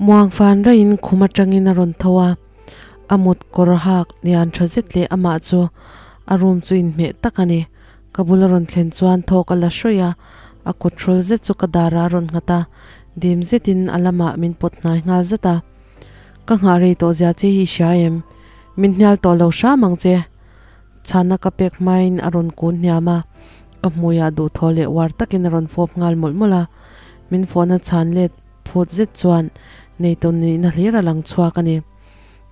Muang fan raiin khum atangin a rawn tho a, a mut kawr hak lian tha zet leh amah chu a room chu inhmeh tak a ni. Ka bula rawn thlen chuan thawk a la hrawih a, a kut hrawl zet chu ka darah a rawn nghat a, dim zetin a lamah min pawt hnai nghal zat a. Ka nghah rei tawh zia che hi i hria em? Min hnial tawh lo hram ang che. Chhana ka pek hmain a rawn kun hniam a, ka hmuiah duhthaw leh uar takin a rawn fawp nghal mawlh mawlh a, min fawhna chhan let phut zet chuan neitu nihna hlir a lang chhuak a ni.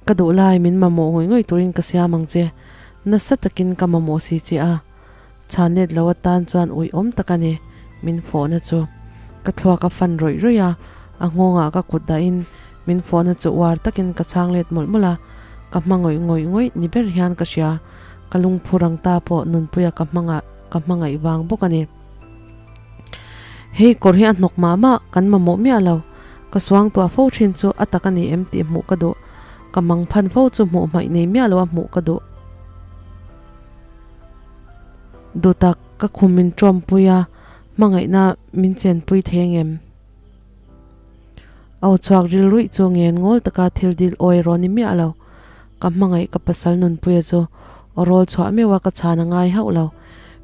Ka duh lai min mamawh ngawih ngawih turin ka siam ang che, nasa takin ka mamawh si che a, chhan let lo atan chuan uiawm tak a ni min fawhna chu. Ka thluak a fan rawih rawih a, a nghawngah ka kut dahin min fawhna chu uar takin ka chhang let mawlh mawlh a, ka hma ngawih ngawih ngawih ni ber hian ka hria, ka lungphu rang ta pawh nunpuia ka hmanga ka hmangaih vang bawk a ni. Hei kawr hi a hnawk mah mah, kan mamawh miah lo. Ka suang tuah fo thin chu a tak a ni em tih hmuh ka duh. Ka mang phan fo chu hmuh hmaih nei miah lo a hmuh ka duh. Duh tak, ka khum min tawmpui a, hmangaihna min chenpui thei angem? Au chhuak rilruih chu ngen ngawl taka thil dil awi erawh ni miah lo. Ka hmangaih ka pasal nunpuia chu aw rawl chhuah meuh a ka chhan a ngai hauh lo.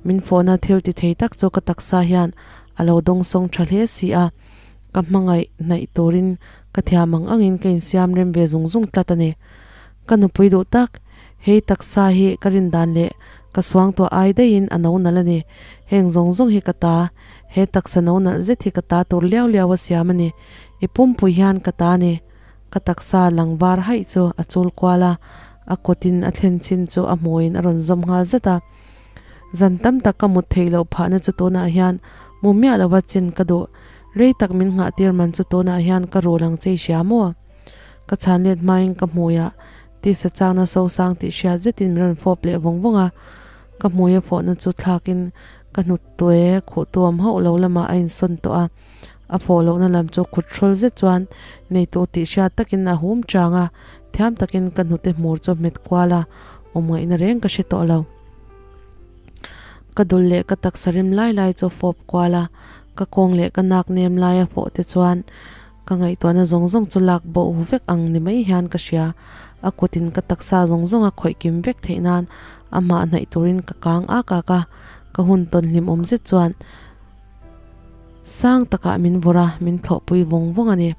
Min fawhna thil ti thei tak chu ka taksa hian a lo dawngsawng tha hle si a, ka hmangaih hnaih turin ka thiam ang angin ka insiam rem ve zung zung tlat a ni. Ka nupui duh tak, hei taksa hi ka rin dan leh ka suangtuah ai daihin a no nalh a ni. Heng zawng zawng hi ka ta, he taksa no nalh zet hi ka ta tur liau liau a siam a ni. I pumpui hian ka ta a ni. Ka taksa lang var haih chu a chul kual a, a kutin a thlen chin chu a hmuiin a rawn zawm nghal zat a. Zan tam tak ka mut theih loh phahna chu tunah hian mu miah lova chin ka duh. Rei tak min nghah tir man chu tunah hian ka rul ang che i hria maw? Ka chhan let hmain ka hmuiah tisa chakna sosang tih hriat zetin min rawn fawp leh vawng vawng a. Ka hmuia fawhna chu thlakin ka hnut tue khuh tuam hauh lo lamah a insawn tawh a. A fawh lohna lam chu khut hrawl zet chuan neitu tih hriat takin a hum chang a, thiam takin ka hnute hmur chu hmet kual a, awm ngaihna reng ka hre tawh lo. Ka dul leh ka taksa rim lai lai chu fawp kual a, ka kawng leh ka nak nem laia fawh te chuan ka ngaihtuahna zawng zawng chu lak bo vek ang ni mai hian ka hria. A kutin ka taksa zawng zawng a khawih kim vek theih nan amah hnaih turin ka kang ak ak a, ka hun tawn hlim awm zet chuan Sang takah min vawrh a, min thlawhpui vawng vawng a ni.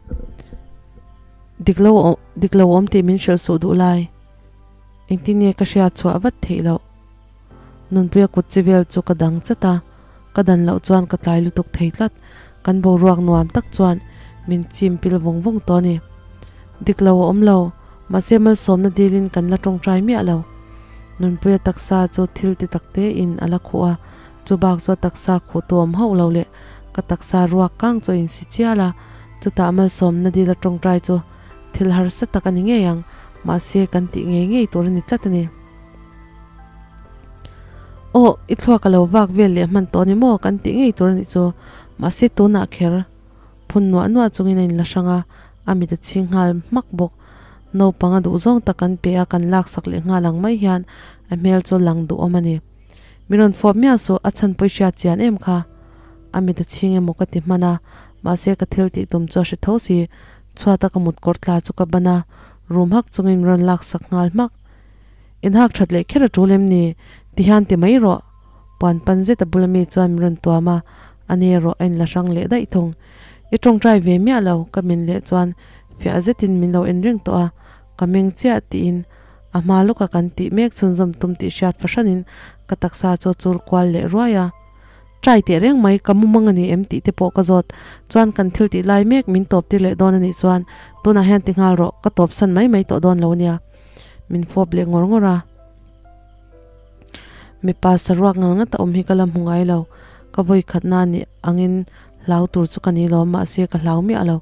Dik lo dik lo awm tih min hrilh suh duh lai. Engtin nge ka hriat chhuah vat theih loh? Nunpuia kut chi vel chu ka dang chat a, ka dan loh chuan ka tlai lutuk thei tlat. Kan boruak nuam tak chuan min chim pil vawng vawng tawh a ni. Dik lo a awm lo, mahse malsawmna dilin kan la tawngtai miah lo. Nunpuia taksa chu thil ti tak tein a la khuh a, Chu bak chu a taksa khuh tu awm hauh lo leh ka taksa ruak kang chu a insi chial a, chutah malsawmna dil a tawngtai chu thil harsa tak a ni ngei ang, mahse kan tih ngei ngei tur a ni tlat a ni. Aw, i thluak a lo vak vel leh hman tawh a ni maw kan tih ngei tur a nih chu, mahse tunah kher phun nuah nuah chungin a inla hrang a, a mit a chhing nghal hmak bawk. Naupang a duh zawng tak kan pe a, kan laksak leh nghal ang mai hian a hmel chu lang duhawm a ni. Mi rawn fawp miah suh, a chhan pawh i hriat chian em kha? A mit a chhing emaw ka ti hman a, mahse ka thil tih tum chu a hre tho si. Chhuata ka mut kawr tla chu ka ban a, room hak chungin mi rawn lak sak nghal hmak. In hak that leh kher a tul em ni? Ti hian ti mai rawh. Puan pan zet a bula mi chuan mi rawn tuam a, a ni erawh a inla hrang leh daih thung. I tawngtai ve miah lo, ka min leh chuan fiah zetin min lo en reng tawh a, ka meng chiah tiin A hma lawka kan tih mek chhunzawm tum tih hriat fahranin ka taksa chu a chul kual leh ruai a. Try teh reng mai, ka mumang a ni em tih te pawh ka zawt. Chuan kan thil tih lai mek min tawp tir leh dawn a nih chuan tunah hian ti nghal rawh, ka tawp san mai mai tawh dawn lo a nia. Min fawp leh ngawr ngawr a. Mipa saruak ngal ngat a awm hi ka la hmu ngai lo. Ka vawi khatna nih angin hlau tur chu ka ni lo, mahse ka hlau miah lo.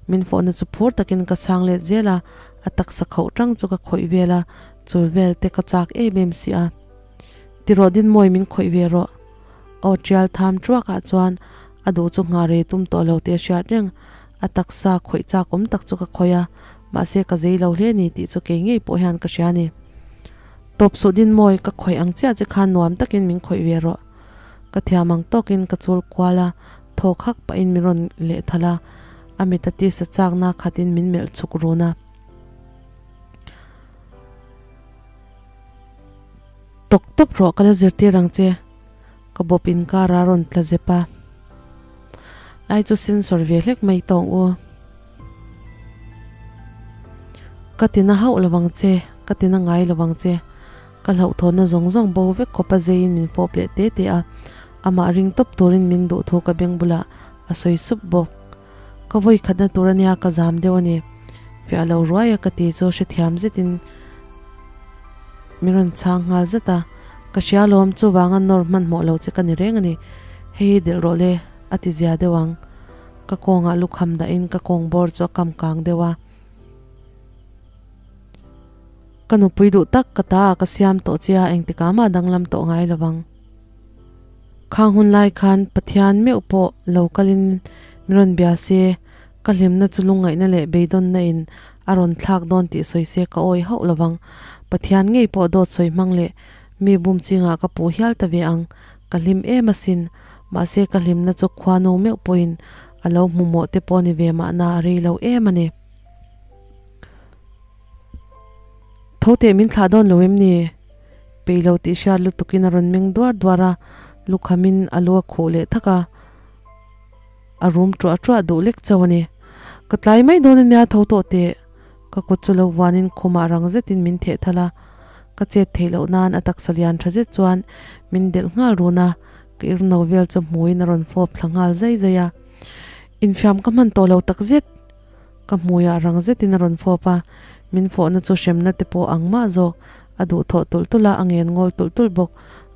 Min fawhna chu phur takin ka chhang let zel a. A taksa khauh tang chu ka khawih vel a, chul vel te ka chak em em si a. Tirawh Dinmawi min khawih ve rawh. Aw tial tham tuak ah chuan a duh chu nghah rei tum tawh lo tih a hriat reng. A taksa khawih chak awm tak chu ka khawih a, mahse ka zei lo hle ni tih chu kei ngei pawh hian ka hria ni. Tawp suh Dinmawi, ka khawih ang chiah che khan nuam takin min khawih ve rawh. Ka thiam ang tawkin ka chul kual a, thawk hak pahin min rawn leh thalh a. A mit a tisa chakna khatin min melh chhuk run a. Tawk tawp rawh ka la zirtir ang che, ka bawp inkar a rawn tla zep a. Lai chu sensor ve hlek mai tawng u. Ka tina hauh lo vang che, ka tina ngai lo vang che. Ka hlauhthawnna zawng zawng bo vek khawp a zeiin min fawp leh te te a, amah ring tawp turin min duh thu ka beng bulah a sawi sup bawk. Ka vawi khatna tur ania ka zam deuh a ni. Fiah lo ruai a ka ti chu hrethiam zetin min rawn chhang nghal zat a, Ka hria lawm, chuvanga nawr hmanhmawh lo che ka ni reng a ni. Hei hi delh rawh le, a ti zia deuh ang. Ka kawngah lukham dahin ka kawng bawr chu a kam kang deuh a. Ka nupui duh tak ka ta ah ka siam tawh che a, engtikah mah danglam tawh ngai lo vang. Khang hun lai khan Pathian meuh pawh lo kalin min rawn bia se, ka hlimna chu lungngaihna leh beidawnna in a rawn thlak dawn tih sawi se ka awih hauh lo vang. Pathian ngei pawh dawt sawi hmang leh mi bum chingah ka puh hial ta ve ang, ka hlim em asin. Mahse ka hlimna chu khuanu meuh pawhin a lo hmu mawh te pawh ni ve mahna a rei lo em a ni. Tho teh min thlah dawn lo em ni? Peih lo tih hriat lutukin a rawn meng duar duar a, lukhamin a lu a khuh leh thak a, a rum ṭuah ṭuah duh lek chauh a ni. Ka tlai mai dawn ania tho tawh teh, ka kut chu lo vuanin khumah rang zetin min theh thal a, ka chet theih loh nan a taksa lian ṭha zet chuan min delh nghal run a, ka irno vel chu hmuiin a rawn fawp thla nghal zai zai a. Infiam ka hman tawh lo takzet. Ka hmuiah rang zetin a rawn fawp a, min fawhna chu hremna te pawh ang mah zawk. A duhthawh tulh tulh a, a ngen ngawl tulh tulh bawk.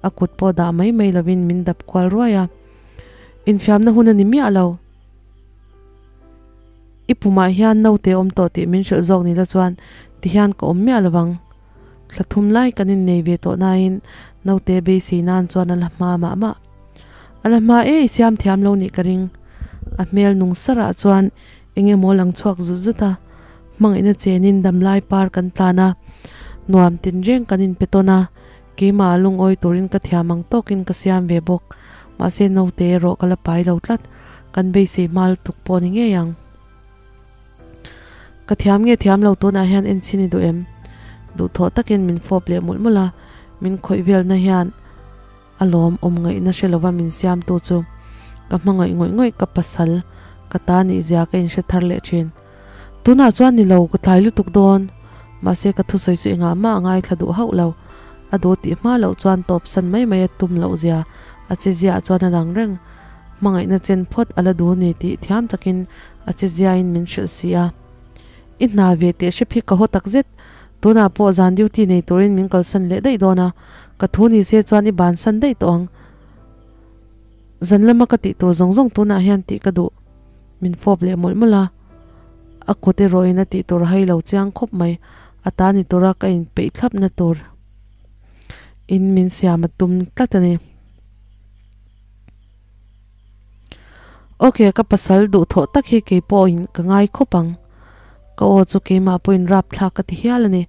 A kut pawh dah mai mai lovin min dap kual ruai a. Infiamna hun a ni miah lo. I pumah hian naute awm tawh tih min hrilh zawk ni la chuan tihian ka awm miah lovang. Thla thum lai kan innei ve tawh nain naute beisei nan chuan a la hma mah mah. A la hma e, i siam thiam lo nih ka ring. A hmel nung sarah chuan Eng emaw lang chhuak zut zut a, hmangaihna chenin damlai par kan tlan a, nuam tinreng kan inpe tawn a, keimah lungawi turin ka thiam ang tawkin ka siam ve bawk, mahse naute erawh ka la pai lo tlat, kan beisei hma lutuk pawh ni ngei ang. Ka thiam nge thiam lo tunah hian en chhin i duh em? Duhthawh takin min fawp leh mawlh mawlh a, min khawih velna hian A lawm awm ngaihna hre lova min siamtu chu ka hmangaih ngawih ngawih ka pasal ka ta nih zia ka inhre thar leh thin. Tunah chuan ni lo ka tlai lutuk dawn. Mahse ka thusawi chu engah mah a ngaithla duh hauh lo. A duh tih hma loh chuan tawp san mai mai a tum loh zia a che ziaah chuan a lang reng. Hmangaihna chen phawt a la duh ni tih thiam takin a che ziain min hrilh si a. I hna ve teh hrep hi ka haw takzet. Tunah pawh zan duty nei turin min kalsan leh daih dawn a. Ka thu ni se chuan i bansan daih tawh ang. Zan lama ka tih tur zawng zawng tunah hian tih ka duh. Min fawp leh mawlh mawlh a. A kut erawhin a tih tur a hai lo chiang khawp mai. A ta ni tura ka inpeih thlapna tur in min siam a tum tlat a ni. Ok, ka pasal duhthawh tak hi kei pawhin ka ngai khawp ang. Ka aw chu keimah pawhin rapthlak ka ti hial a ni,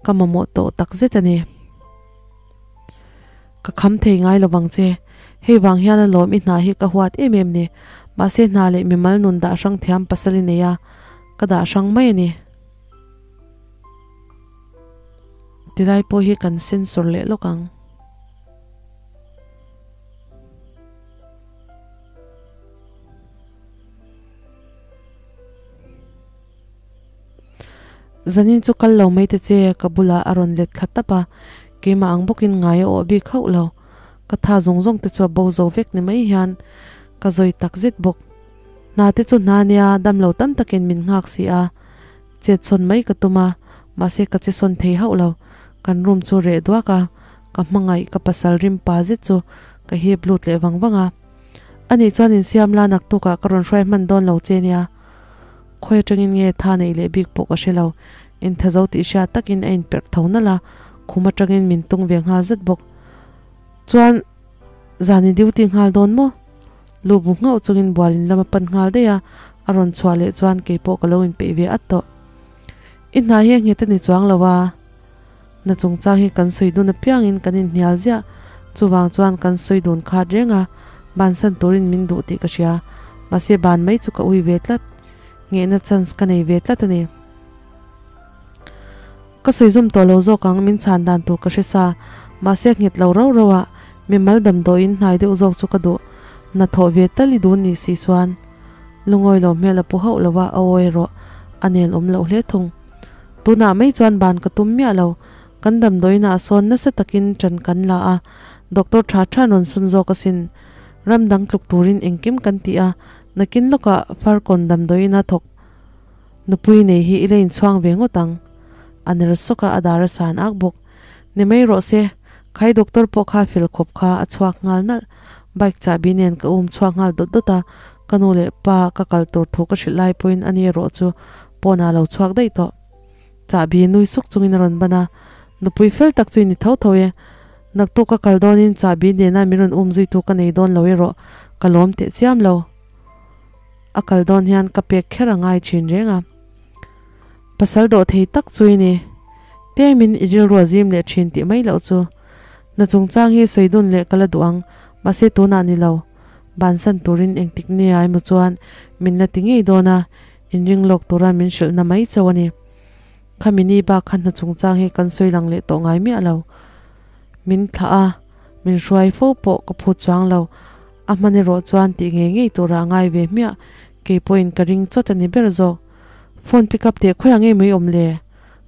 ka mamawh tawh tak zet a ni. Ka kham thei ngai lo vang che, hei vang hian a lawm i hna hi ka huat em em ni, mahse hna leh mimal nun dah hrang thiam pasal i nei a, ka dah hrang mai a ni. Tilai pawh hi kan sensor leh lawk ang. Zanin chu kal lo mai te che ka bulah a rawn let thla tap a, keimah ang bawkin ngai a awh bik hauh lo. Ka tha zawng zawng te chu a bo zo vek ni mai hian ka zawi tak zet bawk. Hna te chu hna nia dam lo tam takin min nghak si a, chet sawn mai ka tum a, mahse ka che sawn thei hauh lo. Kan room chu reh duak a, Ka hmangaih ka pasal rim pa zet chu ka hip lut leh vang vang a. Ani chuan insiam la naktukah ka rawn hruai hman dawn lo che nia. Khawi atangin nge tha neih leh bik pawh ka hre lo. Intha zo tih hriat takin a inperh tho nalh a, khum atangin min tung ve nghal zet bawk. Chuan zan i duty nghal dawn maw? Lu bu nghauh chungin bual in lam a pan nghal daih a, a rawn chhuah leh chuan keipawh ka lo inpeih ve at tawh. I hna hi a nghet a ni chuang lo a. Na chungchang hi kan sawi dun apiangin kan inhnial ziah, chuvang chuan kan sawi dun khat reng a, bansan turin min duh tih ka hria, mahse ban mai chu ka ui ve tlat. Nghehna chance ka nei ve tlat a ni. Ka sawi zum tawh lo zawk ang, min chhan dan tur ka hre sa. Mahse nghet lo rau rau a, mimal damdawiin hnai deuh zawk chu ka duh. Hna thawh ve tal i dun ni si chuan lungawi lo hmel a pu hauh lo a, a aw erawh a nel awm loh hle thung. Tunah mai chuan ban ka tum miah lo, kan damdawiinah sawn nasa takin ṭan kan la a, doctor ṭha ṭha rawn sun zawk asin. Ram dang tluk turin engkim kan ti a, nakin lawkah Farkawn damdawiina thawk nupui nei hi i la inchhuang ve ngawt ang. A ner sawk a, a dar a san ak bawk. Ni mai rawh se, khai doctor pawh kha fel khawp kha a chhuak nghal nalh. Bike chahbi nen ka um chhuak nghal dawt dawt a, ka nu leh pa ka kal tur thu ka hrilh lai pawhin ani erawh chu pawnah a lo chhuak daih tawh. Chahbi nui suk chungin a rawn ban a, nupui fel tak chu i ni tho tho e. Naktuk ka kal dawnin chahbi nena min rawn um zuitu ka nei dawn lo erawh ka lawm teh chiam lo. A kal dawn hian ka pek kher a ngai thin reng a. Pasal dawh thei tak chu i ni. Tlemin i rilru a zim leh thin tih mai loh chu. Hna chungchang hi sawi dun leh ka la duh ang, mahse tunah ni lo. Bansan turin engtik nia emaw chuan min la ti ngei dawn a, inring lawk tura min hrilhna mai chauh a ni. Khami ni bak kha hna chungchang hi kan sawi lang leh tawh ngai miah lo. Min thlah a, min hruai fo pawh ka phut chuang lo. A hman erawh chuan tih ngei ngei turah a ngai ve hmiah, kei pawhin ka ring chawt a ni ber zawk. Phone pick up teh khawiah ngei mai awm le?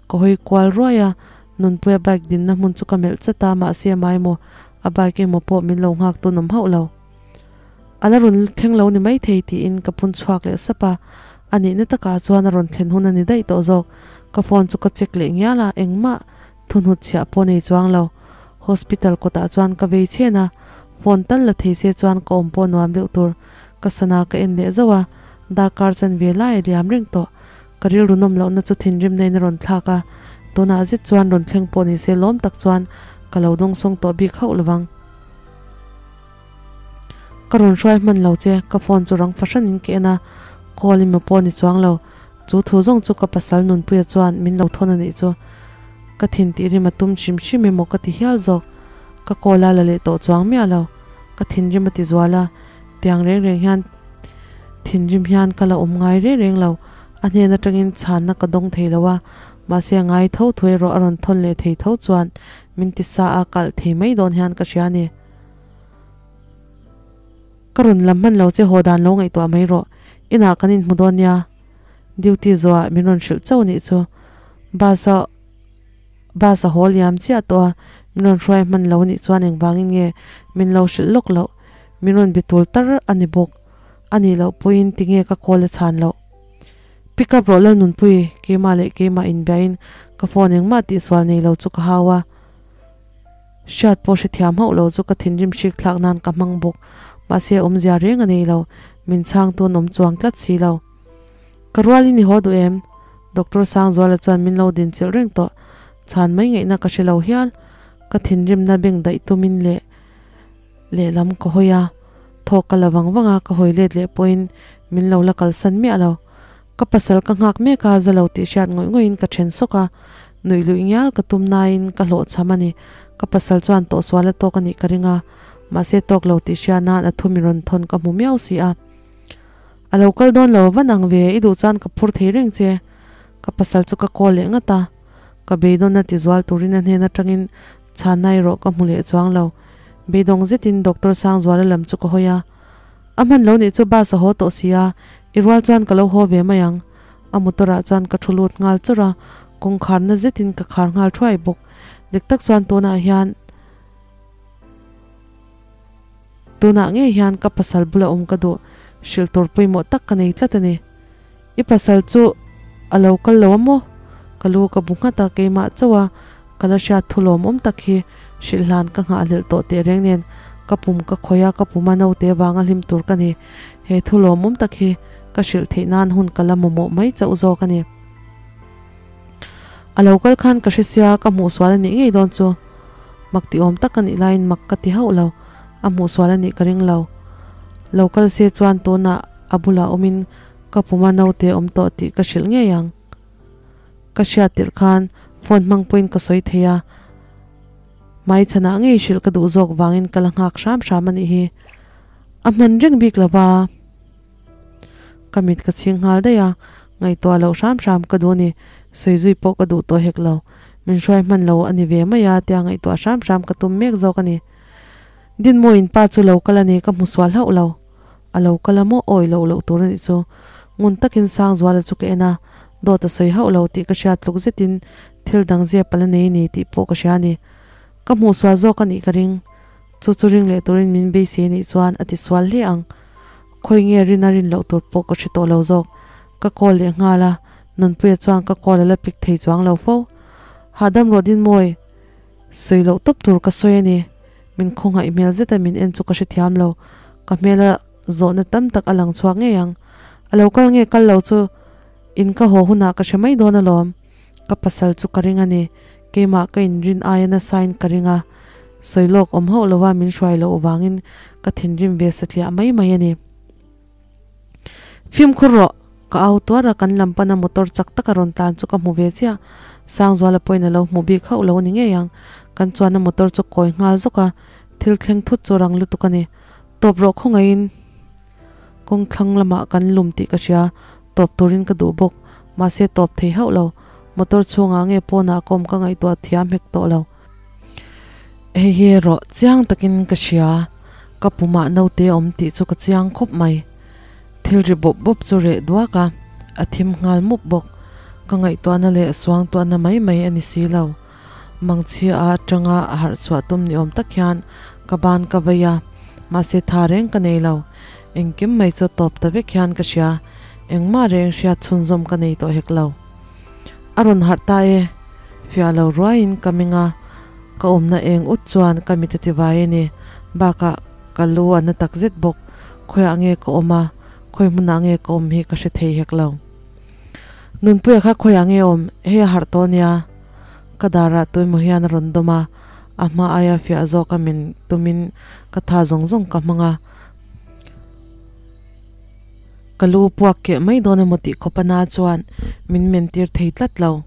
Ka hawi kual ruai a, Nunpuia bike dinna hmun chu ka melh chat a, mahse amah emaw a bike emaw pawh min lo nghak tun awm hauh lo. A la rawn thleng lo ni maithei tiin ka phun chhuak leh sap a, a nihna takah chuan a rawn thlen hun a ni daih tawh zawk. Ka phone chu ka check leh ngial a, engmah thuhnut chhiah pawh nei chuang lo. Hospital kawtah chuan ka vei chhen a, phone tal la thei se chuan ka awm pawh nuam deuh tur. Ka sana ka en leh zauh a, darkar chanve lai a liam reng tawh. Ka rilru nawm lohna chu thinrimna in a rawn thlak a, tunah zet chuan rawn thleng pawh ni se lawm tak chuan ka lo dawngsawng tawh bik hauh lovang. Ka rawn hruai hman lo che, ka phone chu rang fahran in ka en a, call emaw pawh ni chuang lo, chu thu zawng chu ka pasal Nunpuia chuan min lo thawn a nih chu. Ka thin tih rim a tum hrim hrim emaw ka ti hial zawk, ka call a la leh tawh chuang miah lo, ka thinrim a ti zual a, tiang reng reng hian thinrim hian ka la awm ngai reng reng lo, a hnen atangin chhanna ka dawng thei lo a, mahse a ngai tho thu erawh a rawn thawn leh thei tho chuan min ti sa a, kalh thei mai dawn hian ka hria a ni. Ka rawn lam hman lo che haw dan lo ngaihtuah mai rawh, inah kan inhmu dawn nia. Duty zawhah min rawn hrilh chauh nih chu. Bus a bus a haw liam chiah tawh a, min rawn hruai hman lo nih chuan engvangin nge min lo hrilh lawk loh. Min rawn be tul tar a ni bawk. A nih loh pawhin tinge ka call a chhan loh. Pick up rawh Lalnunpui, keimah leh keimah inbiain ka phone engmah tihsual nei lo chu ka hau a. Hriat pawh hrethiam hauh lo chu ka thinrim hrik thlak nan ka hmang bawk. Mahse awmzia reng a nei lo, min chhang tun awm chuang tlat si lo. Ka rualin i haw duh em? Doctor Sangzuala chuan min lo din chilh reng tawh. Chhan mai ngaihna ka hre lo hial. Ka thinrimna beng daih tumin leh lehlam ka hawi a, thawk ka la vang vang a, ka hawi let leh pawhin min lo la kalsan miah lo. Ka pasal ka nghak mek a, za lo tih hriat ngawih ngawih in ka then sawk a, nuih luih ngial ka tum nain ka hlawh chham a ni. Ka pasal chuan tawhsual a tawk a nih ka ring a, mahse tawk lo tih hriat nan a thu mi rawn thawn ka hmu miau si a. A lo kal dawn lo van ang ve, i duh chuan ka phur thei reng che. Ka pasal chu ka call leh ngat a, ka beidawn a ti zual turin a hnen atangin chhanna erawh ka hmu leh chuang lo. Beidawng zetin Doctor Sangzuala lam chu ka hawi a. A hman lo nih chu bus a haw tawh si a, i rual chuan ka lo haw ve mai ang. A motor ah chuan ka thu lut nghal chawrh a, kawngkhar na zetin ka khar nghal thuai bawk. Dik tak chuan tunah hian tunah ngei hian ka pasal bula awm ka duh, hrilh tur pawimawh tak ka nei tlat a ni. I pasal chu a lo kal lo a maw? Ka lu ka bu nghat a, keimah chauh a ka la hriat thu lawmawm tak hi hrilh hlan ka nghahhlelh tawh teh reng nen ka pum ka khawih a, ka pum a naute vanga hlim tur ka ni. He thu lawmawm tak hi ka hrilh theih nan hun ka la mamawh mai chauh zawk a ni. A lo kal khan ka hre sia, ka hmuh sual a nih ngei dawn chu. Mak ti awm tak a nih laiin mak ka ti hauh lo, a hmuh sual a nih ka ring lo. Lo kal se chuan tunah a bulah awmin ka puma naute awm tawh tih ka hrilh ngei ang. Ka hriat tirh khan phone hmang pawhin ka sawi thei a, hmaichhanah ngei hrilh ka duh zawk vangin ka la nghak hram hram a nih hi. A hman reng bik lo va, ka mit ka chhing nghal daih a. Ngaihtuah loh hram hram ka duh a ni. Sawi zui pawh ka duh tawh hek lo. Min hruai hman lo a ni ve mai a tia ngaihtuah hram hram ka tum mek zawk a ni. Dinmawiin pa chu lo kal a ni ka hmu sual hlauh lo. A lo kal a maw awi loh loh tur a nih chu. Ngun takin Sangzuala chu ka en a, dawt a sawi hauh lo tih ka hriat tluk zetin thil dang zep a la nei a ni tih pawh ka hria a ni. Ka hmuh sual zawk a nih ka ring. Chu chu ring leh turin min beisei a nih chuan a ti sual hle ang. Khawi nge rin a rin loh tur pawh ka hre tawh lo zawk. Ka call leh nghal a, Nunpuia chuan ka call a la pick thei chuang lo fo. Hahdam rawh Dinmawi, sawi loh tawp tur ka sawi a ni. Min khawngaih hmel zeta min en chu ka hrethiam lo. Ka hmela zawhna tam tak a lang chhuak ngei ang. A lo kal nge kal lo chu in ka haw hunah ka hre mai dawn alawm. Ka pasal chu ka ring a ni. Keimah ka inrin aia nasain ka ring a, sawi lawk awm hauh lova min hruai loh vangin ka thinrim ve satliah mai mai a ni. Fimkhur rawh! Ka au tuar a, kan lam pana motor chak taka rawn tlan chu ka hmu ve chiah. Sangzuala pawhin a lo hmu bik hauh lo a ni ngei ang. Kan chuan a motor chu kawi nghal zawk a, thil thleng thut chu rang lutuk a ni. Tawp rawh khawngaihin kawng thlang lamah kan lum tih ka hria, tawp turin ka duh bawk. Mahse tawp thei hauh lo. Motor chhungah nge pawnah ka awm ka ngaihtuah thiam hek tawh lo. Hei hi erawh chiang takin ka hria, ka pumah naute a awm tih chu ka chiang khawp mai. Thil ri bawp bawp chu reh duak a, a thim nghal mup bawk. Ka ngaihtuahna leh suangtuahna mai mai a ni si lo. Mangchhia atanga a harh chhuah tum ni awm tak hian ka ban ka vei a, mahse tha reng ka nei lo. Engkim mai chu tawp ta vek hian ka hria, engmah reng hriat chhunzawm ka nei tawh hek lo. A rawn harh ta e, fiah lo ruaiin ka ming a, ka awmna eng ut chuan ka mit a ti vai a ni. Bakah ka lu a na tak zet bawk, khawiah nge ka awm a, khawi hmunah nge ka awm hi ka hre thei hek lo. Nunpuia kha khawiah nge awm, hei a harh tawh nia. Ka darah tuimaw hian a rawn dawm a, a hma aia fiah zawk a min tumin ka tha zawng zawng ka hmang a. Ka lu puak keh mai dawn emaw tih khawp a na chuan min men tir thei tlat lo.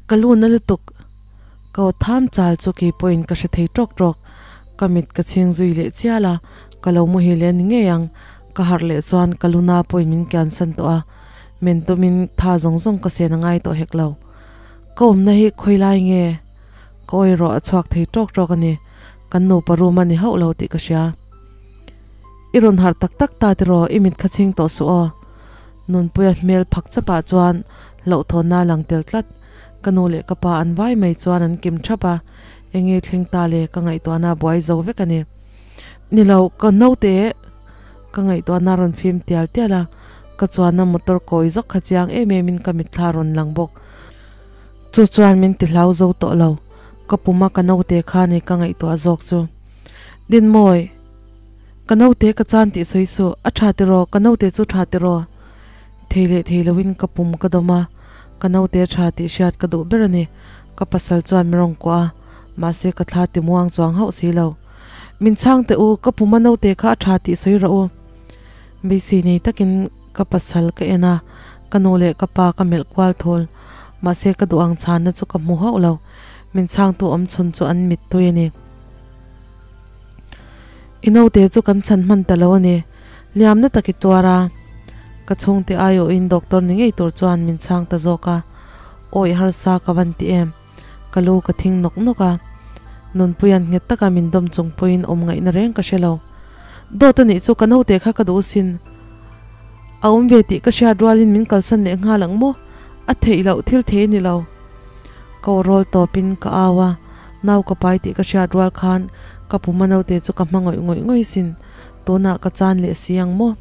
Ka lu na lutuk, ka aw tham chal chu kei pawhin ka hre thei tawk tawk. Ka mit ka chhing zui leh chial a, ka lo muhil leh a ni ngei ang. Ka harh leh chuan ka lu na pawhin min kiansan tawh a, men tumin tha zawng zawng ka sen a ngai tawh hek lo. Ka awmna hi khawi lai nge? Ka awi rawh a chhuak thei tawk tawk a ni. Kan nupa room a ni hauh lo tih ka hria. I rawn harh tak tak ta tiraw i mit kha chhing tawh suh aw. Nunpuia hmel phak chapah chuan hlauhthawnna a lang tel tlat. Ka nu leh ka pa an vai mai chuan an kim thap a, enge thleng ta le ka ngaihtuahna a buai zo vek a ni. Ni lo, ka naute ka ngaihtuahna a rawn fim tial tial a, ka chuanna motor kawi zawk kha chiang em em in ka mitthla a rawn lang bawk. Chu chuan min ti hlau zo tawh lo, ka puma ka naute kha ni ka ngaihtuah zawk chu. Dinmawi! Ka naute ka chan tih sawi suh, a tha tiraw, ka naute chu tha tiraw? Thei leh thei loin ka pum ka dawm a, ka naute tha tih hriat ka duh ber a ni. Ka pasal chuan min rawn kuah a, mahse ka thla ti muang chuang hauh si lo. Min chhang teh u, ka puma naute kha a tha tih sawi rawh u. Beisei nei takin ka pasal ka en a, ka nu leh ka pa ka melh kual thul. Mahse ka duh ang chhanna chu ka hmu hauh lo. Min chhangtu awmchhun chu an mittui a ni. I naute chu kan chhan hman ta lo a ni. Liamna tak i tuar a. Ka chhungte aiawhin doctor ni ngei tur chuan min chhang ta zawk a. Awi harsa ka van ti em. Ka lu ka thing nawk nawk a. Nunpuia'n nghet taka min dawm chung pawhin awm ngaihna reng ka hre lo. Dawt a nih chu ka naute kha ka duh sin. A awm ve tih ka hriat rualin min kalsan leh nghal ang maw? A theih loh thil thei a ni lo. Ka aw rawl tawpin ka au a. Nau ka pai tih ka hriat rual khan ka puma naute chu ka hma ngawih ngawih ngawih sin, tunah ka chan leh si ang maw?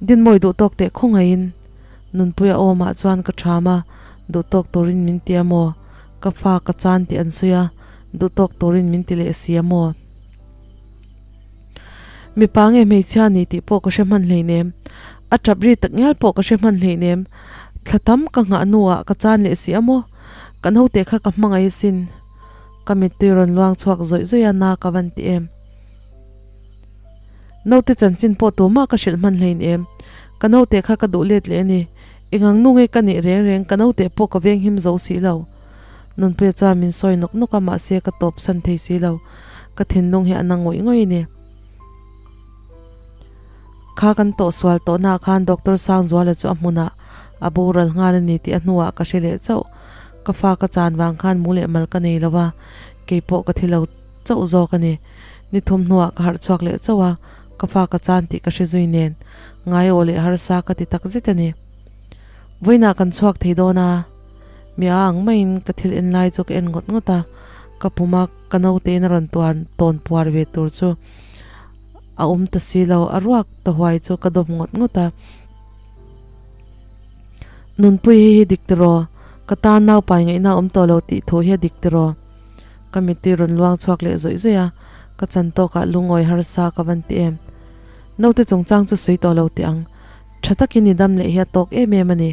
Dinmawi duh tawk teh khawngaihin Nunpuia awmah chuan ka ṭham a, duh tawk turin min ti a maw? Ka fa ka chan tih an sawi a, duh tawk turin min ti leh si a maw? Mipa nge hmeichhia ni tih pawh ka hre hman hleinem, a ṭap ri tak ngial pawh ka hre hman hleinem, thla tam ka nghah hnuah ka chan leh si a maw? Ka naute kha ka hmangaih asin. Ka mittui rawn luang chhuak zawih zawih a na ka van ti em. Naute chanchin pawh tumah ka hrilh hman hlein em. Ka naute kha ka duh let leh a ni. Engang nu nge ka nih reng reng ka naute pawh ka veng him zo si lo. Nunpuia chuan min sawi nawk nawk a mahse ka tawp san thei si lo. Ka thinlung hi a na ngawih ngawih a ni. Kha kan tawhsual tawhnaah khan Doctor Sangzuala chu a hmunah. A boral nghal a ni tih a hnuah ka hre leh chauh. Ka fa ka chan vang khan mu leh mal ka nei lo a, keipawh ka thi lo chauh zawk a ni. Ni thum hnuah ka harh chhuak leh chauh a, ka fa ka chan tih ka hre zui nen ngai aw leh harsa ka ti tak zet a ni. Vawiinah kan chhuak thei dawn a, mi a ang maiin ka thil en lai chu ka en ngawt ngawt a, ka puma ka naute in a rawn tuan tawn puar ve tur chu a awm ta si lo, a ruak ta huai chu ka dawp ngawt ngawt a. Nunpui hei hi dik tiraw? Ka tan naupai ngaihna a awm tawh lo tih thu hi a dik tiraw? Ka mittui rawn luang chhuak leh zawih zawih a, ka chan tawkah lungawi harsa ka van ti em. Naute chungchang chu sawi tawh lo teh ang. Tha takin i dam leh hi a tawk em em a ni.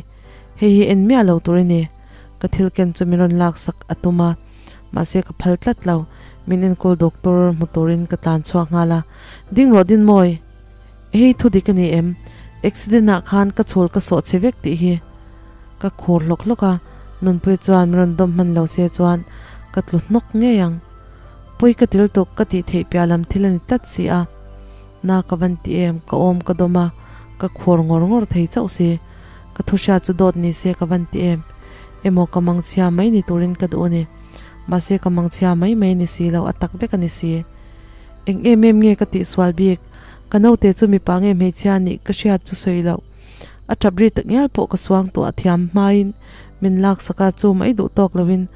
Hei hi en miah lo tur i ni. Ka thil ken chu min rawn laksak a tum a, mahse ka phal tlat lo. Min enkawl doctor hmu turin ka tlan chhuak nghal a. Ding rawh Dinmawi! Hei thu dik a ni em? Accident ah khan ka chhul ka sawh chhe vek tih hi ka khur hlawk hlawk a, Nunpuia chuan min rawn dawm hman lo se chuan ka tlu hnawk ngei ang. Pawi ka til tuk ka tih theih piah lam thil a ni tlat si a. Na ka van ti em, ka awm ka dawm a, ka khur ngawr ngawr thei chauh si. Ka thu hriat chu dawt ni se ka van ti em? Emaw ka mangchhia mai ni turin ka duh a ni. Mahse ka mangchhia mai mai ni si lo, a tak vek a ni si. Eng em em nge ka tihsual bik? Ka naute chu mipa nge hmeichhia nih ka hriat chu sawi loh. A tap ri tak ngial pawh ka suang tuah thiam hmain min laksak a, chu mai duh tawk loin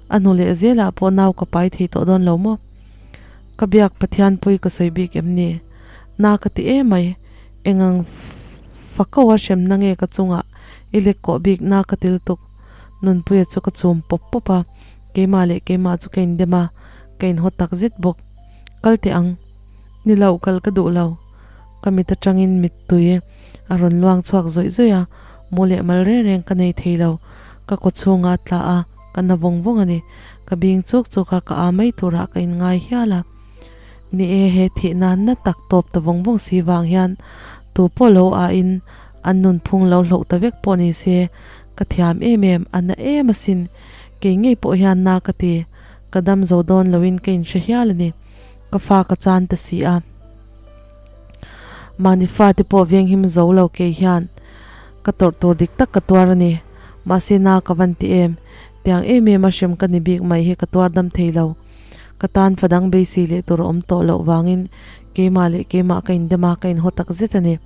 a hnu leh zelah pawh nau ka pai thei tawh dawn lo maw? Ka biak Pathian pui ka sawi bik em ni? Na ka ti emai, engang fako a hremna nge ka chungah i lek kawh bik na ka til tuk. Nunpuia chu ka chum pawp pawp a, keimah leh keimah chu ka indem a, ka inhaw tak zet bawk. Kal teh ang. Ni lo, kal ka duh lo. Ka mit atangin mittui a rawn luang chhuak zawih zawih a, mu leh mal reng reng ka nei thei lo. Ka kaw chhunga a tla a, ka na vawng vawng a ni. Ka bing chuk chuk a, ka aa mai turah ka inngai hial a. Ni e, he thihna na tak tawp ta vawng vawng si vang hian tu pawh lo aa-in an nunphung lo hloh ta vek pawh ni se, ka thiam em em, a na em asin. Kei ngei pawh hian na ka ti. Ka dam zo dawn loin ka inhre hial a ni. Ka fa ka chan ta si a. Mahni fate pawh venghim zo lo kei hian ka tawrh tur dik tak ka tuar a ni. Mahse na ka van ti em. Tiang em em a hrem ka ni bik mai hi ka tuar dam thei lo. Ka tan fa dang beisei leh tur a awm tawh loh vangin keimah leh keimah ka indem a, ka inhaw tak zet a ni.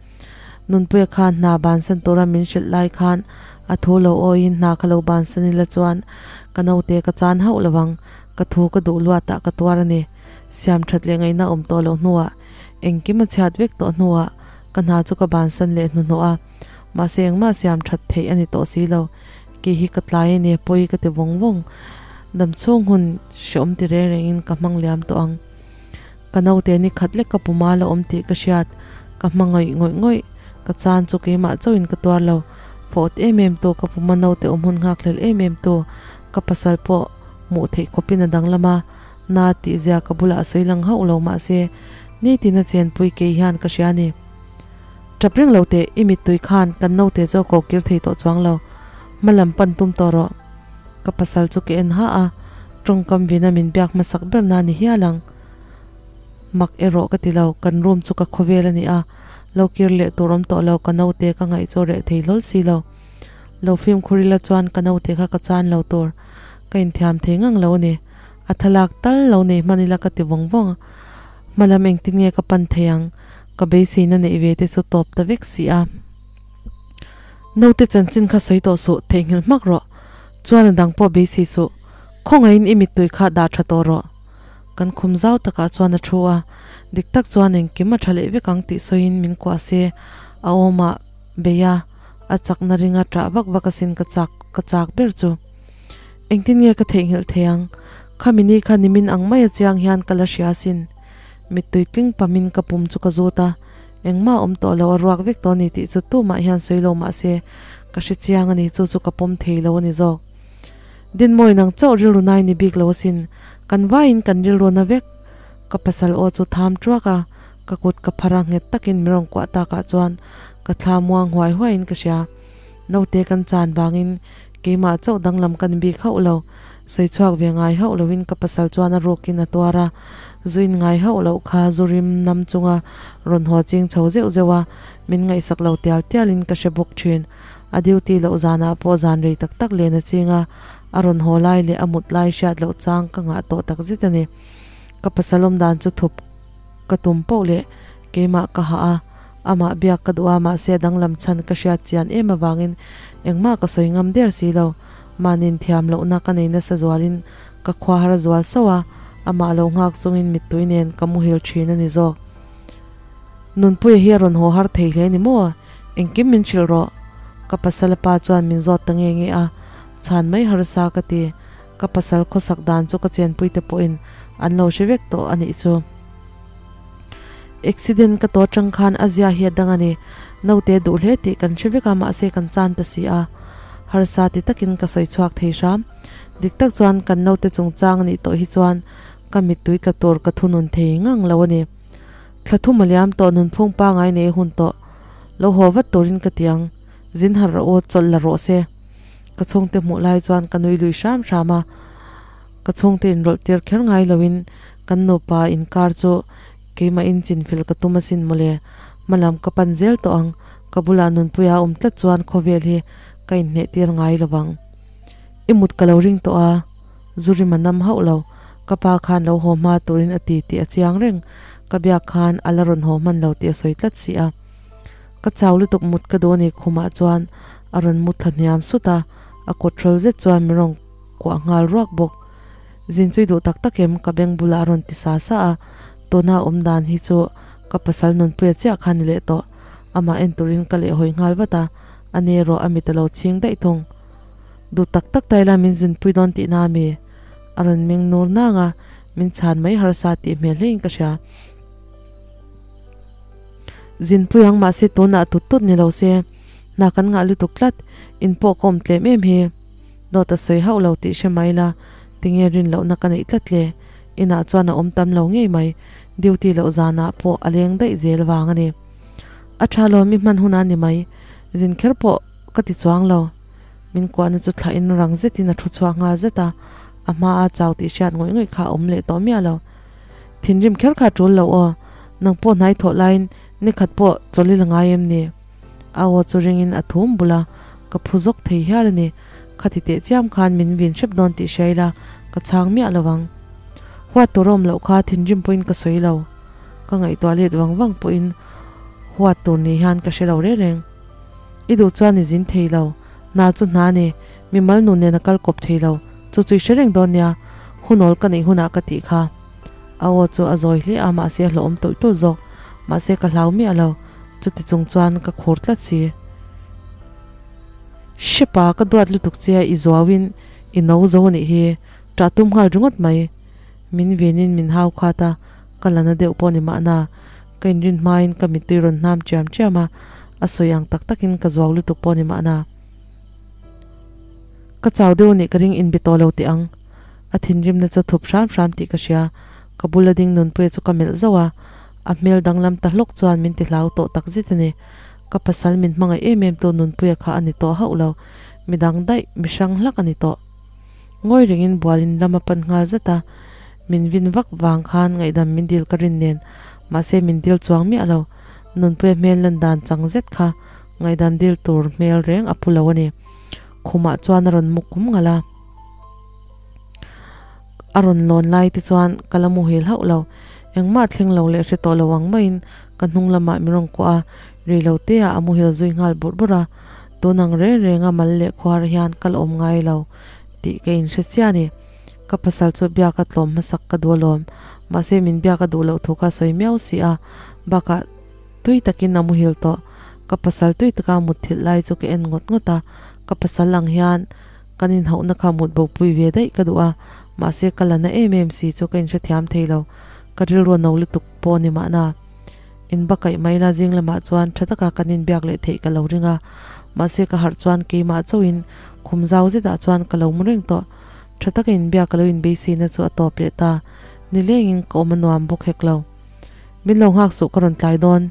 Nunpuia khan hna bansan tura min hrilh lai khan a thu lo awiin hna ka lo bansan ila chuan ka naute ka chan hauh lo ang. Ka thu ka duh luatah ka tuar a ni. Siam that leh ngaihna awm tawh loh hnuah, engkim a chhiat vek tawh hnuah ka hna chu ka bansan leh hnuhnawh a. Mahse engmah siam that theih a ni tawh si lo. Kei hi ka tlai a ni, pawi ka ti vawng vawng. Dam chhung hun hreawm ti reng rengin ka hmang liam tawh ang. Ka naute ni khat lek ka puma la awm tih ka hriat, ka hma ngawih ngawih ngawih. Ka chan chu keimah chauhin ka tuar lo. Fawt em em tu, ka puma naute awm hun nghak hlel em em tu, ka pasal pawh hmuh theih khawpin a danglam a, na tih zia ka bulah a sawi lang hauh lo mahse nitin a chenpui kei hian ka hria a ni. Tap reng lo teh, i mittui khan kan naute chu a ko kir thei tawh chuang lo. Hma lam pan tum tawh rawh. Ka pasal chu ka en hah a, tawngkam vina min biak hmasak ber na ni hial ang. Mak erawh ka ti lo, kan room chu ka khawvel a ni a, lo kir leh tur awm tawh lo, ka naute ka ngaih chu reh thei hlawl si lo. Lo fimkhur ila chuan ka naute kha ka chan lo tur. Ka inthiam thei ngang lo a ni. A thlalak tal lo nei hman ila ka ti vawng vawng a. Hmalam engtin nge ka pan thei ang? Ka beiseina neih ve te chu tawp ta vek si a. Naute chanchin kha sawi tawh suh, theihnghilh hmak rawh. Chuan a dang pawh beisei suh. Khawngaihin i mittui kha dah tha tawh rawh. Kan khum zau takah chuan a thu a. Dik tak chuan engkim a tha leh vek ang tih sawiin min kuah se. A awmah bei a, a chakna ringa ṭah vak vak asin ka chak ka chak ber chu. Engtin nge ka theihnghilh thei ang? Khami ni kha nimin ang maia chiang hian ka la hria asin. Mittui tling pamin ka pum chu ka zut a, engmah a awm tawh lo, a ruak vek tawh a ni tih chu tumah hian sawi lo mah se ka hre chiang a ni, chu chu ka pawm thei lo a ni zawk. Dinmawi nang chauh rilru nai ni bik lo asin, kan vaiin kan rilru na vek. Ka pasal aw chu tham tuak a, ka kut ka phar a nghet takin mi rawn kuah takah chuan ka thla muang huai huaiin ka hria. Naute kan chan vangin keimah chauh danglam ka ni bik hauh lo. Sawi chhuak ve ngai hauh loin ka pasal chuan a rukin a tuar a, zuin ngai hauh loh kha zu rim nam chunga rawn haw ching chho zeuh zeuh a, min ngaihsak lo tial tialin ka hre bawk thin. A duty loh zanah pawh zan rei tak tak len a ching a, a rawn haw lai leh a mut lai hriat loh chang ka ngah tawh tak zet a ni. Ka pasal awm dan chu thup ka tum poh leh keimah ka hah a, amah biak ka duh a mahse a danglam chhan ka hriat chian em avangin engmah ka sawi ngam der si lo. Mahni'n thiam lohna ka nei nasa zualin ka khua har zual sauh a, amah lo nghak chungin mittui nen ka muhil thin a ni zawk. Nunpuia hi a rawn haw har thei hle ni maw? Engkim min hrilh rawh. Ka pasal a pa chuan min zawt ta nge nge a, chhan mai harsa ka ti. Ka pasal khawsak dan chu ka chenpui te pawhin an lo hre vek tawh a nih chu. Accident ka tawh atang khan a zia hi a dang a ni. Naute duh hle tih kan hre vek a mahse kan chan ta si a. Harsa ti takin ka sawi chhuak thei hram. Dik tak chuan kan naute chungchang a nih tawh hi chuan ka mittui tla tur ka thunun thei ngang lo a ni. Thla thum a liam tawh nunphung pangai nei hun tawh lo haw vat turin ka ti ang. Zin har rawh u, chawlh la rawh se. Ka chhungte hmuh lai chuan ka nui lui hram hram a. Ka chhungte inrawlh tir kher ngai loin kan nupa inkar chu keimah in chinfel ka tum asin mawle. Hmalam ka pan zel tawh ang, ka bulah nunpuia a awm tlat chuan khawvel hi ka inhneh tir ngai lo vang. I mut ka lo ring tawh a, zu rim a nam hauh lo. Ka pa khan lo haw hma turin a ti tih a chiang reng. Ka biak khan a la rawn haw hman lo tih a sawi tlat si a. Ka chau lutuk mut ka duh a ni khumah chuan a rawn mu thla hniam sut a, a kut hrawl zet chuan min rawn kuah nghal ruak bawk. Zin chu i duh tak tak em? Ka beng bulah a rawn ti sa sa a, tuna awm dan hi chu ka pasal nunpuia chiah kha ni leh tawh. Amah en turin ka lehhawi nghal vat a, a ni erawh a mit a lo chhing daih thung. Duh tak tak ta ila min zinpui dawn tihna a mi? A rawn meng nur nang a, min chhan mai harsa tih hmel hlein ka hria. Zinpui ang mahse tunah tut tut ni lo se, hna kan ngah lutuk tlat, in pawh ka awm tlem em hi. Dawt a sawi hauh lo tih hre mai la, tinge rin lohna ka neih tlat le? Inah chuan a awm tam lo ngei mai, duty loh zanah pawh a leng daih zel vang a ni. A tha lo mi hman hunah ni mai, zin kher pawh ka ti chuang lo. Min kuahna chu thlahin rang zetin a thu chhuak nghal zet a, a hma a chau tih hriat ngawih ngawih kha a awm leh tawh miah lo. Thinrim kher kha a tul lo aw, nang pawh hnai thawh laiin nikhat pawh chawlh i la ngai em ni? A aw chu ringin a thum bul a, ka phu zawk thei hial a ni. Khati teh chiam khan min vin hrep dawn tih hria ila ka chhang miah lo ang. Huat tur a awm loh kha thinrim pawhin ka sawi lo. Ka ngaihtuah let vang vang pawhin huat tur ni hian ka hre lo reng reng. I duh chuan i zin thei lo. Hna chu hna a ni, mimal nun nen a kal kawp thei lo. Chu chu i hre reng dawn nia, hunawl ka neih hunah ka tih kha. A aw chu a zawi hle a mahse a hlauhawm tulh tulh zawk. Mahse ka hlau miah lo. Chuti chung chuan ka khur tlat si. Hrepa ka duat lutuk che a i zuauin i no zo a nih hi, ṭah tum nghal ringawt mai. Min vinin min hau khat a, ka la na deuh pawh ni mahna. Ka inrin hmain ka mittui rawn hnam ṭiam ṭiam a, a sawi ang tak takin ka zuau lutuk pawh ni mahna. Ka chau deuh a nih ka ring inbe tawh lo teh ang. A thinrimna chu thup hram hram tih ka hria. Ka bula ding nunpuia chu ka melh zauh a, a hmel danglam ta hlawk chuan min ti hlau tawh tak zet a ni. Ka pasal min hmangaih em em tu nunpuia kha a ni tawh hauh lo, midang daih, mi hrang hlak a ni tawh. Ngawi rengin bualin lam a pan nghal zet a, min vin vak vang khan ngaihdam min dil ka rin nen, mahse min dil chuang miah lo. Nunpuia hmel lan dan chang zet kha ngaihdam dil tur hmel reng a pu lo a ni. Khumah chuan a rawn mu kum ngalh a. A rawn lawn lai te chuan ka la muhil hauh lo. Engmah thleng lo leh hre tawh lo ang maiin ka hnung lamah min rawn kuah a, rei lo te ah a muhil zui nghal burh burh a. Tun ang reng reng a mal leh khuar hian ka la awm ngai lo tih ka inhre chiah a ni. Ka pasal chu biak a tlawm hmasak ka duh alawm. Mahse min biak a duh loh thu kha sawi miau si a, bakah tui takin a muhil tawh. Ka pasal tui taka mutthilh lai chu ka en ngawt ngawt a, ka pasal ang hian Kan inhauhna kha mut bopui ve daih ka duh a, mahse ka la na em em si chu ka inhrethiam thei lo, ka rilru a no lutuk pawh a ni mahna. In ba kaih mai la zing lamah chuan tha taka kan inbiak leh theih ka lo ring a, mahse ka harh chuan keimah chauhin khum zau zetah chuan ka lo mu reng tawh. Tha taka inbiak ka lo inbeisina chu a tawp leh ta, nilengin ka awm a nuam bawk hek lo. Min lo nghak suh ka rawn tlai dawn.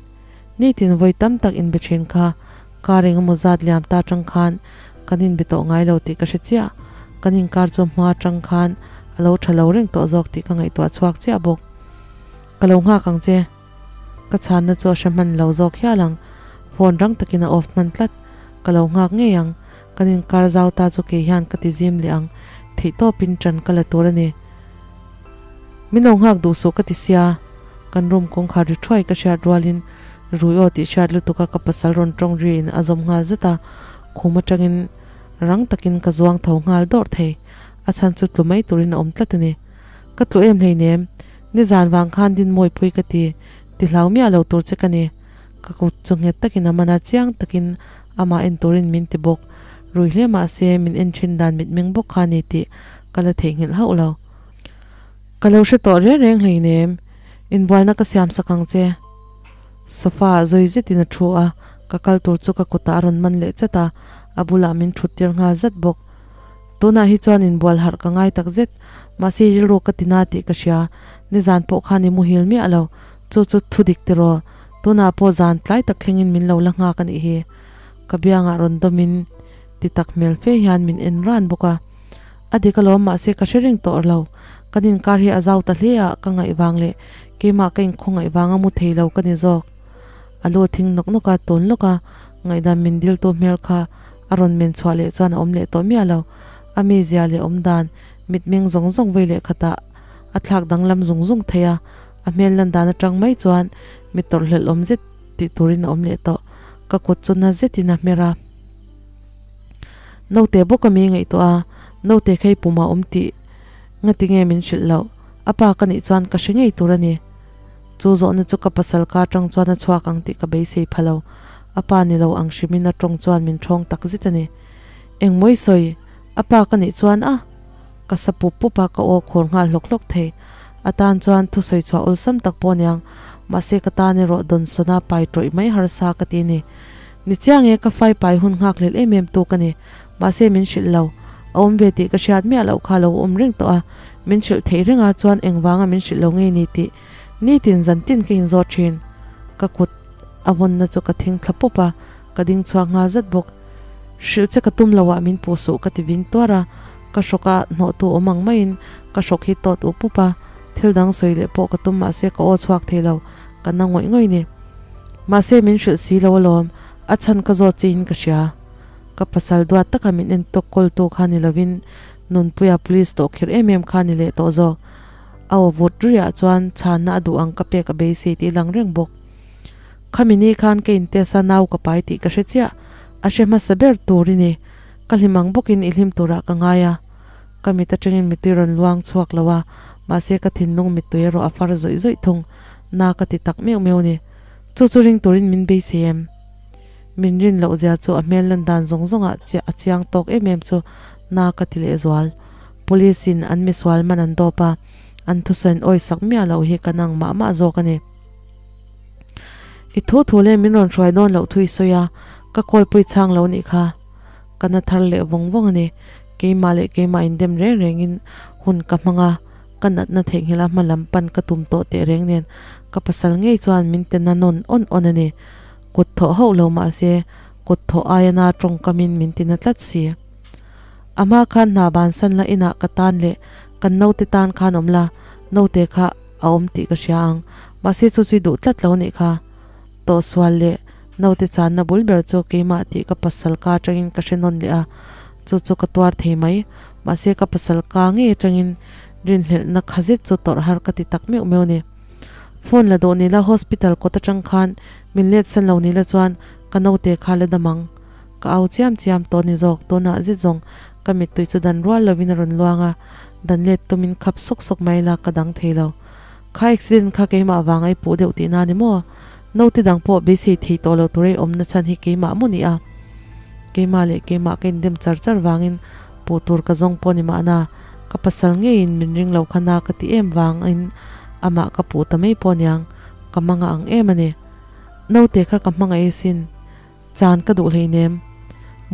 Nitin vawi tam tak inbe thin kha kar engemaw zat liam ta tang khan kan inbe tawh ngai lo tih ka hre chiah. Kan inkar chu hma tang khan a lo tha lo reng tawh zawk tih ka ngaihtuah chhuak chiah bawk. Ka lo nghak ang che. Ka chhanna chu a hre hman lo zawk hial ang. Phone rang takin a off hman tlat. Ka lo nghak ngei ang, kan inkar zau ta chu kei hian ka ti zim leh ang, theihtawpin ṭan ka la tur a ni. Min lo nghak duh suh ka ti sia, kan room kawngkhar ri thuai ka hriat rualin rui aw tih hriat lutuk a ka pasal rawn tawng ri in a zawm nghal zet a, khum atangin rang takin ka zuang tho nghal dawrh thei, a chhan chu tlu mai turin a awm tlat a ni. Ka tlu em hleinem, nizan vang khan Dinmawipui ka ti, ti hlau miah lo tur che ka ni. Ka kut chu nghet takin a man a, chiang takin amah en turin min ti bawk. Rui hle mah se min en thin dan mitmeng bawk kha a ni tih ka la theihnghilh hauh lo. Ka lo hre tawh reng reng hleinem, inbualna ka siam sak ang che. Sofa ah zawi zetin a thu a, ka kal tur chu ka kutah a rawn man leh chat a, a bulah min thut tir nghal zat bawk. Tunah hi chuan inbual harh ka ngai tak zet, mahse rilru ka ti na tih ka hria, nizan pawh khan i muhil miah lo, chu chu thu dik tiraw, tunah pawh zan tlai tak thlengin min lo la nghak a nih hi. Ka biangah rawn dawmin ti tak hmel fe hian min en ran bawk a. A dik alawm mahse ka hre reng tawh lo, kan inkar hi a zau ta hle a, ka ngaih vang leh keimah ka inkhawngaih vanga mu thei lo ka ni zawk. A lu thing nawk nawk a, tawn lawk a, ngaihdan min diltu hmel kha a rawn men chhuah leh chuan a awm leh tawh miah lo. A mizia leh awmdan, mitmeng zawng zawng vei leh khatah a thlak danglam zung zung thei a, a hmel lan dan atang mai chuan mi tawrhhlelh awm zet tih turin a awm leh tawh. Ka kut chu na zetin a hmer a. Naute bawk a mi ngaihtuah a, naute kha i pumah awm tih ngati nge min hrilh loh? A pa ka nih chuan ka hre ngei tur a ni. Chu zawhna chu ka pasal ka atang chuan a chhuak ang tih ka beisei pha lo. A pa ni lo ang hrimin a tawng chuan min thawng tak zet a ni. Engmaw i sawi? A pa ka nih chuan a! Ka sa pup pup a, ka aw khur nghal hlawk hlawk thei. A tan chuan thusawi chhuah awlsam tak pawh aniang, mahse ka tan erawh Dawnsawna pai tawih mai harsa ka ti a ni. Ni chiang e, ka fai pai hun nghak hlel em em tu ka ni. Mahse min hrilh lo. A awm ve tih ka hriat miah loh kha lo awm reng tawh a, min hrilh theih reng a chuan engvanga min hrilh lo ngei ni tih nitin zantin ka inzawt thin. Ka kut a vawnna chu ka thing thla pawp a, ka ding chhuak nghal zat bawk. Hrilh che ka tum lo ah min puh suh ka ti vin tuar a, ka hrawk a hnawhtu awm ang maiin ka hrawk hi tawt up up a, thil dang sawi leh pawh ka tum mahse ka aw chhuak thei lo, ka na ngawih ngawih ni. Mahse min hrilh si lo alawm, a chhan ka zawt chiin ka hria. Ka pasal duat taka min en tawk kawltu kha ni lovin Nunpuia police tawh khirh em em kha ni leh tawh zawk. A aw vut riah chuan chhanna a duh ang ka pek a beisei tih lang reng bawk. Khami ni khan ka in test a nau ka pai tih ka hre chiah, a hre hmasa ber tur i ni. Ka hlim ang bawkin i hlim turah ka ngai a. Ka mit atangin mittui rawn luang chhuak lo a, mahse ka thinlung mittui erawh a far zawih zawih thung. Na ka ti tak meuh meuh ni. Chu chu ring turin min beisei em? Min rin loh zia chu a hmel lan dan zawng zawngah chiah a chiang tawk em em chu na ka ti lehzual. Police in an misual man an dawp a, an thusawi an awisak miah loh hi ka nang mah mah zawk a ni. I thu thu leh min rawn hruai dawn loh thu i sawi a, ka kawlpui chhang lo nih kha. Ka na thar leh vawng vawng a ni. Keimah leh keimah indem reng rengin hun ka hmang a, ka natna theihnghilh a hma lam pan ka tum tawh teh reng nen ka pasal ngei chuan min ti na nawn awn awn a ni. Kut thawh hauh lo mah se kut thawh aia na tawngkamin min ti na tlat si. A hma khan hna bansan la inah ka tan leh kan naute tan khan awm la, naute kha a awm tih ka hria ang. Mahse chu chu i duh tlat lo nih kha. Tawhsual leh naute channa bul ber chu keimah tih ka pasal ka atangin ka hre nawn leh a, chu chu ka tuar thei mai. Mahse ka pasal ka ngei atangin rinhlelhna kha zet chu tawrh har ka ti tak meuh meuh a ni. Phone la duh ni la hospital kawt atang khan min let san lo ni la chuan ka naute kha la dam ang. Ka au chiam chiam tawh ni zawk tunah zet zawng ka mittui chu dan rual lovin a rawn luang a, dan let tumin khap sawk sawk mai la ka dang thei lo. Kha accident kha keimah vang a i puh deuh tihna ni maw? Naute dang pawh beisei thei tawh lo tur ei awmna chhan hi keimah maw ni a? Keimah leh keimah ka indem char char vangin puh tur ka zawng pawh ni mahna ka pasal ngeiin min ring lo kha na ka ti em vangin amah ka puh ta mai pawh niang ka hmanga ang em a ni. Naute kha ka hmangaih asin. Chan ka duh hleinem.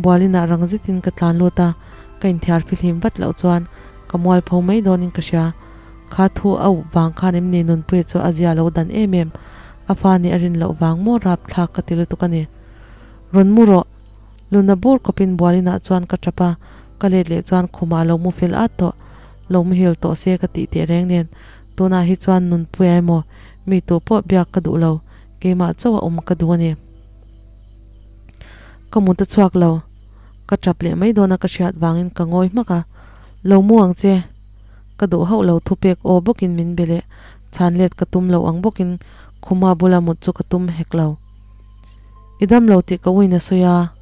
Bualinah rang zetin ka tlan lut a, ka inthiar fihlim vat loh chuan ka mualpho mai dawnin ka hria. Kha thu a up vang khan em ni Nunpuia chu a zia lo dan em em. A fa nih a rin loh vang maw rapthlak ka ti lutuk a ni. Rawn mu rawh. Luna bur kawpin bualinah chuan ka tap a, ka let leh chuan khumah a lo mu fel at tawh. Lo muhil tawh se ka tih teh reng nen tunah hi chuan Nunpuia emaw mi tu pawh biak ka duh lo, keimah chauh a awm ka duh a ni. Ka mut a chhuak lo. Ka tap leh mai dawn a ka hriat vangin ka ngawi hmak a, Lo mu ang che. Ka duh hauh lo thupek aw bawkin min be leh chhan let ka tum lo ang bawkin khuma bula mut chu ka tum hek lo. I dam lo tih ka uin a sawi a,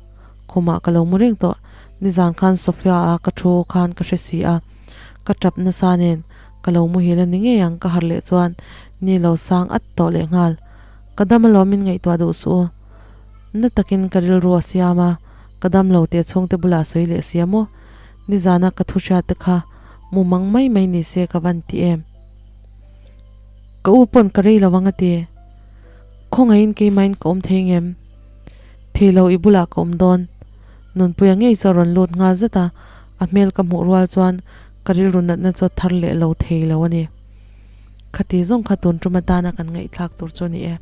khumah ka lo mu reng tawh. Nizan khan Sophia a ka thu khan ka hre si a, ka tap nasa nen ka lo muhil a ni ngei ang ka harh leh chuan ni lo sang at tawh leh nghal. Ka dam alawm min ngaihtuah duh suh u. Na takin ka rilru a siam a, ka dam lo teh chhungte bulah sawi leh si a maw? Nizana ka thu hriat te kha mu mang mai mai ni se ka van ti em? Ka u pawn ka rei lo ang a ti. Khawngaihin keimahin ka awm thei ngem? Thei lo i bulah ka awm dawn. Nunpuia ngei chu a rawn lut nghal zat a, a hmel ka hmuh rual chuan ka rilru natna chu a thar leh lo thei lo a ni. Khati zawng kha tun tum atana kan ngaihthlak tur chu a ni e.